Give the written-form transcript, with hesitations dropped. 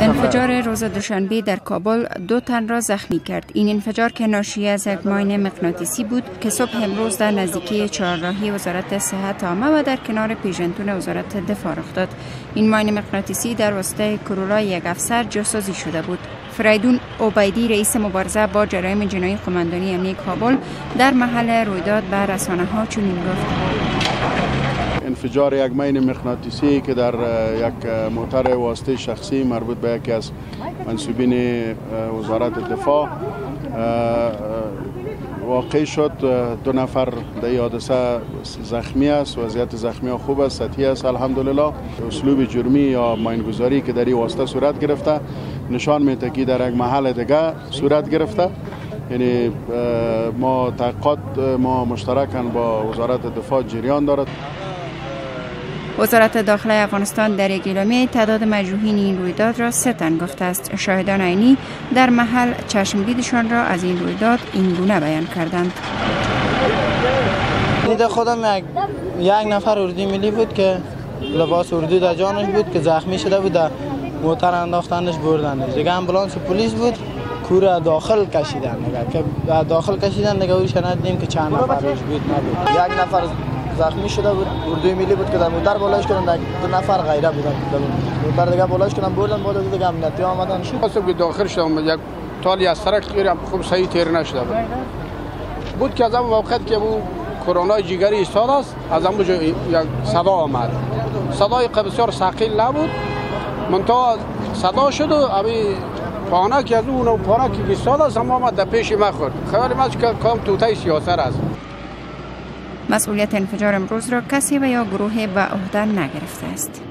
انفجار روز دوشنبه در کابل 2 تن را زخمی کرد. این انفجار که ناشی از یک ماین مغناطیسی بود که صبح امروز در نزدیکی چهارراهی وزارت صحت عامه و در کنار پیژنتون وزارت دفاع رخ داد. این ماین مغناطیسی در واسطه کرولای یک افسر جاسازی شده بود. فریدون عبیدی، رئیس مبارزه با جرایم جنایی قماندانی امنیه کابل، در محل رویداد به رسانه‌ها چنین گفت: انفجار یک ماین مغناطیسی که در یک موتر واسطه شخصی مربوط به یکی از منسوبین وزارت دفاع واقع شد. 2 نفر در این حادثه زخمی است. وضعیت زخمی ها خوب است، سطحی است، الحمدلله. اسلوب جرمی یا ماینگذاری که در این واسطه صورت گرفته نشان میده که در یک محل دیگه صورت گرفته. یعنی ما تحقیقات ما مشترکاً با وزارت دفاع جریان دارد. وزارت داخله افغانستان در یک اعلامیه تعداد مجروحین این رویداد را 3 تن گفته است. شاهدان عینی در محل چشم دیدشان را از این رویداد این گونه بیان کردند: دید خودم یک نفر اردوی ملی بود که لباس اردو در جانش بود که زخمی شده بود، در موتر انداختنش بردنش. دیگه امبولانس و پلیس بود، کور داخل کشیدن. دیگه که داخل کشیدن دیگه اوش ندیدیم که چند نفرش بود نبود. یک نفر زخمی شده بود، اردوی ملی بود که در موتر بالاش کردن، 2 نفر غیره بودن در موتر دیگه بالاش کردن بردن بالا. دیگه امنیتی آمدن. خواستم که داخل شدم، یک تالی از سرک غیرم خوب صحیح تیر نشده بود که از اون وقت که او کرونا جگری ایستاد است، از اون یک صدا آمد. صدای بسیار ثقیل نبود، منتها صدا شد و ابی پانه که از اون پانه که ایستاد است هم آمد در پیش ما خورد. خیال من که کام توته سیاست است. مسئولیت انفجار امروز را کسی و یا گروه به عهده نگرفته است.